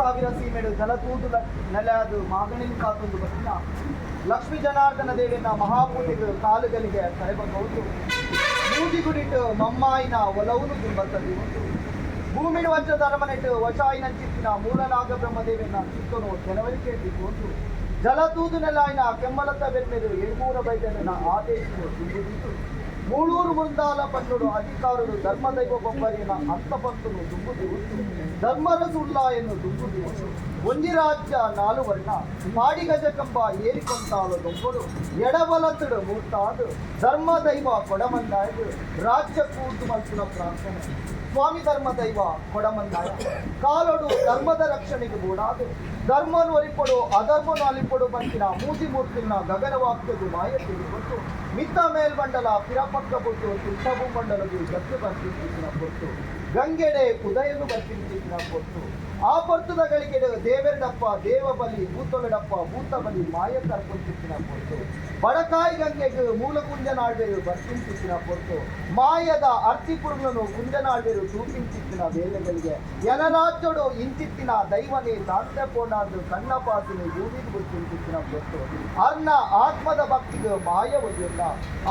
ಸಾವಿರ ಸೀಮೆಡು ಜಲತೂದು ನೆಲೆಯಾದ ಮಾಗಣಿಲ್ ಕಾತೊಂದು ಬತ್ತಿನ ಲಕ್ಷ್ಮೀ ಜನಾರ್ದನ ದೇವಿನ ಮಹಾಪೂಜೆಗೆ ಕಾಲುಗಳಿಗೆ ಕರೆಬಂದು ಮೂಜಿಗುಡಿಟ್ಟು ಮಮ್ಮಾಯಿನ ಒಲವುನು ದುಂಬತ್ತದಿ ಉಂಟು. ಭೂಮಿನ ವಂಚ ಧರ್ಮನೆಟ್ಟು ವಶಾಯಿನ ಚಿತ್ತಿನ ಮೂಲನಾಗ ಬ್ರಹ್ಮದೇವಿನ ಚಿತ್ತನು ಜನವರಿಕೆ ಉಂಟು. ಜಲತೂದು ನೆಲಾಯಿನ ಕೆಮ್ಮಲತ್ತ ಬೆನ್ಮೆದು ಎಳ್ಮೂರ ಬೈದನ ಆದೇಶನು ದುಂಬುದಿತ್ತು. ಮೂಳೂರು ಮುಂದಾಲ ಪನ್ನುಡು ಅಧಿಕಾರುಡು ಧರ್ಮದೈವ ಬೊಬ್ಬರಿನ ಅಂತಪಂತನು ದುಂಬುದು ಧರ್ಮರ ಸುಳ್ಳಾಯನ್ನು ದುಂಬುದು. ಒಂಜಿ ರಾಜ್ಯ ನಾಲು ವರ್ಣ ಪಾಡಿಗಜ ಕಂಬ ಏರಿಕೊಂತಾಳು ದೊಂಬುಡು ಎಡಬಲತುಡು ಮೂರ್ತಾದು ಧರ್ಮ ದೈವ ಕೊಡಮಂದಾಯದು ರಾಜ್ಯ ಕೂರ್ದು ಮಲ್ಪುನ ಪ್ರಾರ್ಥನೆ. ಸ್ವಾಮಿ ಧರ್ಮ ದೈವ ಕೊಡಮಂದಾಯ, ಕಾಲೊಡು ಧರ್ಮದ ರಕ್ಷಣೆಗೆ ಬೋಡಾದು ಧರ್ಮನು ಒಲಿಪೊಡು, ಅಧರ್ಮನು ಅಲಿಪೊಡು ಬಂತಿನ ಮೂಜಿ ಮೂರ್ತಿನ ಗಗನವಾಕ್ಯದು ಮಾಯ ತಿಳಿಕೊಟ್ಟು ಮಿತ್ತ ಮೇಲ್ಮಂಡಲ ಪಿರಪಕ್ಕ ಬೊಟ್ಟು ತಿರ್ತಭೂ ಮಂಡಲದು ಜಗ್ಗು ಬರ್ತಿನ ಪೊರ್ತು, ಗಂಗೆಡೆ ಉದಯನು ಬರ್ತಿನ ಪೊರ್ತು. ಆ ಪೊರ್ತುದ ಗಳಿಗೆಡು ದೇವೆರಡಪ್ಪ ದೇವ ಬಲಿ, ಭೂತೊಲೆಡಪ್ಪ ಭೂತ ಬಲಿ ಮಾಯ ಕರ್ಕೊಂತಿತ್ತಿನ ಪೊರ್ತು. ಬಡಕಾಯಿ ಗಂಗೆಗೆ ಮೂಲ ಕುಂಜನಾಳ್ವೆರು ಬರ್ತಿಂತಿತ್ತಿನ ಪೊರ್ತು. ಮಾಯದ ಅರ್ತಿ ಪುರ್ಲನು ಕುಂಜನಾಳ್ವೆರು ತೂಪಿಂಚಿತ್ತಿನ ವೇಳೆಗಳಿಗೆ ಯನರಾಜ್ಯಡು ಇಂಚಿತ್ತಿನ ದೈವನೇ ತಾಂತೆ ಪೋನಾದು ಕಣ್ಣ ಪಾಸಿನಿ ಭೂಮಿಗೆ ಗುರ್ತಿಂಚಿತ್ತಿನ ಪೊರ್ತು. ಅರ್ನ ಆತ್ಮದ ಭಕ್ತಿಗೆ ಮಾಯ ಒಯ್ಯುಲ್ಲ.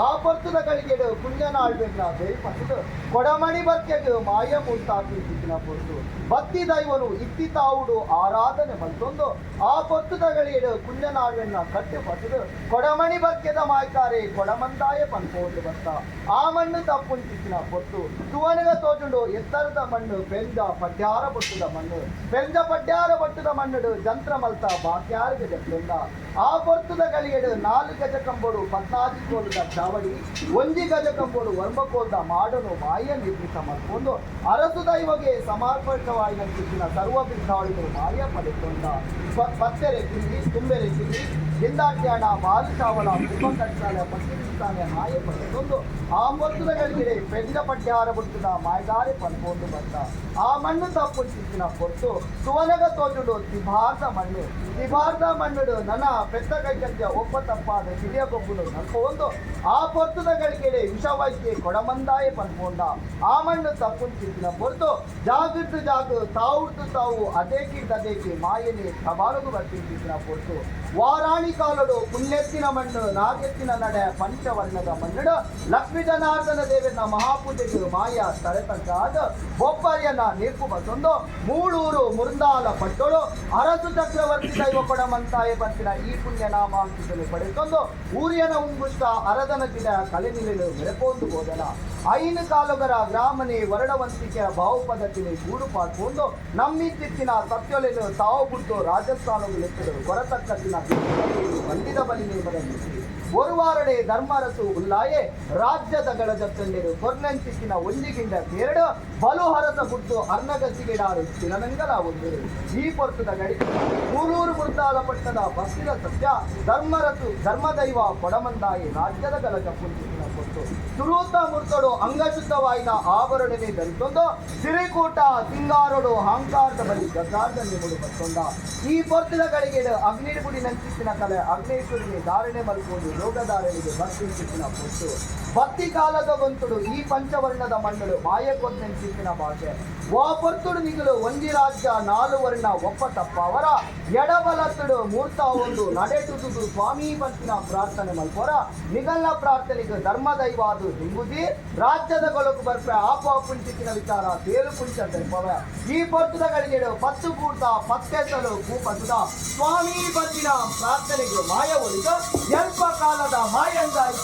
ಆ ಪೊರ್ತುದ ಗಳಿಗೆಡು ಕುಂಜನಾಳ್ವೆರ್ನ ಬೇಲ್ಪಟ್ಟು ಕೊಡಮಣಿ ಬರ್ಕೆಗೆ ಮಾಯ ಮುಂತಾಪಿಂಚಿತ್ತಿನ ಪೊರ್ತು. ಭಕ್ತಿ ದೈವನು ಇತ್ತಿ ತಾವುಡು ಆರಾಧನೆ ಮಲ್ತೊಂದು ಆ ಪೊರ್ತುದ ಗಳಿಗೆಡು ಕುಂಜನಾಳ್ವೆನ್ನ ಕಟ್ಟೆ ಪಟ್ಟದು ಕೊಡಮಣಿ ಬರ್ಕೆದ ಮಾಯ್ಕಾರೆ ಕೊಡಮಂದಾಯ ಪನ್ಪೋಂದು ಬತ್ತ. ಆ ಮಣ್ಣು ತಪ್ಪುಂಚಿತ್ತಿನ ಪೊರ್ತು ತುವನಗ ತೋಜುಂಡು ಎತ್ತರದ ಮಣ್ಣು, ಪೆಂಜ ಪಡ್ಯಾರ ಬೊಟ್ಟುದ ಮಣ್ಣು. ಪೆಂಜ ಪಡ್ಯಾರ ಬೊಟ್ಟುದ ಮಣ್ಣುಡು ಜಂತ್ರ ಮಲ್ತ ಬಾಕ್ಯಾರಿಗೆ ಜಪ್ತೊಂದ. ಆ ಪೊರ್ತುದ ಗಳಿಗೆಡು ನಾಲು ಗಜ ಕಂಬೋಡು ಪದ್ನಾಜಿ ಕೋಲದ ಚಾವಡಿ, ಒಂಜಿ ಗಜ ಕಂಬೋಡು ವರ್ಮಕೋಲ್ದ ಮಾಡನು ಮಾಯ ನಿರ್ಮಿತ ಮಲ್ಪೊಂದು ಅರಸು ದೈವಗೆ ಸಮರ್ಪಕವಾಯಿನ ಸರ್ವ ಬಿದ್ದಾಳಿಗಳು ಮಾಯ ಪಡೆಕೊಂಡ. ಪತ್ತೆರೆ ಕಿಲ್ಲಿ, ತುಂಬೆರೆ ಕಿಲ್ಲಿ, ಗಿಂದಾಟ್ಯಾಣ ಬಾಲುಚಾವಲ ಕುಂಭಕರ್ಚಾಲ ಪಟ್ಟಿಸ್ತಾನೆ ಮಾಯ ಪಡೆದೊಂದು ಆ ಮೊತ್ತದ ಗಳಿಗೆ ಪೆಂಜ ಪಡ್ಯಾರ ಬುಟ್ಟದ ಮಾಯಗಾರೆ ಪನ್ಪೊಂದು ಬಂದ. ಆ ಮಣ್ಣು ತಪ್ಪು ಚಿಕ್ಕಿನ ಪೊರ್ತು ಸುವನಗ ತೋಜುಡು ತಿಭಾರ್ದ ಮಣ್ಣು. ತಿಭಾರ್ದ ಮಣ್ಣುಡು ನನ್ನ ಪೆತ್ತ ಕೈಕಂತ್ಯ ಒಪ್ಪ ತಪ್ಪಾದ ಕಿರಿಯ ಗೊಬ್ಬುನು ನಲ್ಪೊಂದು ಆ ಪೊರ್ತುದ ಗಳಿಗೆಡೆ ವಿಷವೈದ್ಯೆ ಕೊಡಮಂದಾಯ ಪನ್ಪೊಂಡ. ಆ ಮಣ್ಣು ತಪ್ಪು ಚಿಕ್ಕಿನ ಪೊರ್ತು ಜಾಗೃತ ಜಾಗ ತಾವುಡ್ದು ತಾವು ಅದೇಕಿ ತದೇಕಿ ಮಾಯನೆ ಸವಾಲುಗು ಬರ್ತಿನ ಪೊರ್ತು. ವಾರಾಣಿ ಕಾಲಡು ಪುಣ್ಯೆತ್ತಿನ ಮಣ್ಣು, ನಾಗೆತ್ತಿನ ನಡೆ, ಪಂಚವರ್ಣದ ಮಣ್ಣುಡು ಲಕ್ಷ್ಮೀ ಜನಾರ್ದನ ದೇವನ ಮಹಾಪೂಜೆಗೆ ಮಾಯ ತಲೆತಗ್ಗಾದ ಬೊಬ್ಬರಿಯನ್ನ ನೀರ್ಪು ಬಸೊಂದು ಮೂಳೂರು ಮುರುಂದಾಲ ಪಟ್ಟೋಳು ಅರಸು ಚಕ್ರವರ್ತಿ ದೈವ ಕೊಡಮಂತಾಯ ಬಂತಿನ ಈ ಪುಣ್ಯ ನಾಮಾಂಕಿತನು ಪಡೆತೊಂದು ಊರಿಯನ ಉಂಗುಷ್ಟ ಅರದನ ಗಿಡ ಕಲೆ ನಿಲಲು ಮೆರೆಪೋಂದು ಹೋದನ. ಐನು ಕಾಲುಗರ ಗ್ರಾಮನೆ ವರಡವಂತಿಕೆಯ ಭಾವಪದತಿನಿ ಗೂಡು ಪಾಡ್ಕೊಂಡು ನಮ್ಮಿಂಚಿತ್ತಿನ ಸತ್ಯೊಲೆನು ತಾವು ಬಿಟ್ಟು ರಾಜಸ್ಥಾನವು ಲೆಕ್ಕದರು ಕೊರತಕ್ಕತ್ತಿನ ಬಂದಿದ ಬಲಿ ನೇಮದ ಮಿತಿ ಒರುವಾರಡೆ ಧರ್ಮರಸು ಉಲ್ಲಾಯೆ ರಾಜ್ಯದ ಗಳಜತ್ತಂಡಿರು ಕೊರ್ನಂಚಿಕ್ಕಿನ ಒಂಜಿಗಿಂಡ ಪೇರಡು ಬಲು ಹರಸ ಗುಟ್ಟು ಅರ್ನಗಸಿಗಿಡಾರು ತಿರನಂಗಲ ಒಂದು. ಈ ಪೊರ್ತುದ ಗಡಿ ಮೂರೂರು ಮುರ್ತಾಲ ಪಟ್ಟದ ಭಕ್ತಿದ ಸತ್ಯ ಧರ್ಮರಸು ಧರ್ಮದೈವ ಕೊಡಮಂದಾಯಿ ರಾಜ್ಯದ ಗಲಜ ಪುಂಚಿನ ಪೊರ್ತು. ಸುರೂತ ಮುರ್ತಡು ಅಂಗಶುದ್ಧವಾಯಿನ ಆಭರಣನೆ ಧರಿತೊಂದು ಸಿರಿಕೂಟ ಸಿಂಗಾರಡು ಹಾಂಕಾರದ ಬಲಿ ಗಗಾರ್ದ ನಿಮುಡು ಬತ್ತೊಂದ. ಈ ಪೊರ್ತುದ ಗಳಿಗೆಡು ಅಗ್ನಿಗುಡಿ ನಂಚಿಕ್ಕಿನ ಕಲೆ ಅಗ್ನೇಶ್ವರಿಗೆ ಧಾರಣೆ ಮಲ್ಕೊಂಡು ಯೋಗಧಾರಣೆಗೆ ಭಕ್ತಿ ಪೊರ್ತು. ಭಕ್ತಿ ಕಾಲದ ಗೊಂತುಡು ಈ ಪಂಚವರ್ಣದ ಮಣ್ಣುಡು ಮಾಯಕೊನ್ನೆಂಚಿಕ್ಕಿನ ಭಾಷೆ. ವಾ ಪೊರ್ತುಡು ನಿಗುಲು ಒಂಜಿ ರಾಜ್ಯ ನಾಲು ವರ್ಣ ಒಪ್ಪ ತಪ್ಪವರ ಎಡಬಲತ್ತುಡು ಮೂರ್ತ ಒಂದು ನಡೆಟುದು ಸ್ವಾಮಿ ಬಂತಿನ ಪ್ರಾರ್ಥನೆ ಮಲ್ಪೋರ ನಿಗಲ್ಲ ಪ್ರಾರ್ಥನೆಗೆ ಧರ್ಮದೈವಾದು ಹಿಂಗುಜಿ ರಾಜ್ಯದ ಗೊಲಕು ಬರ್ಪೆ ಆಪ ಪುಂಚಿಕ್ಕಿನ ವಿಚಾರ ತೇಲು ಪುಂಚ ತೆಲ್ಪವೆ. ಈ ಪೊರ್ತುದ ಗಳಿಗೆಡು ಪತ್ತು ಕೂರ್ತ ಪತ್ತೆಸಲು ಕೂಪಸುದ ಸ್ವಾಮಿ ಬಂತಿನ ಪ್ರಾರ್ಥನೆಗೆ ಮಾಯ ಒಲಿದು ಎಲ್ಪ ಕಾಲದ ಮಾಯಂದಾಯಿ.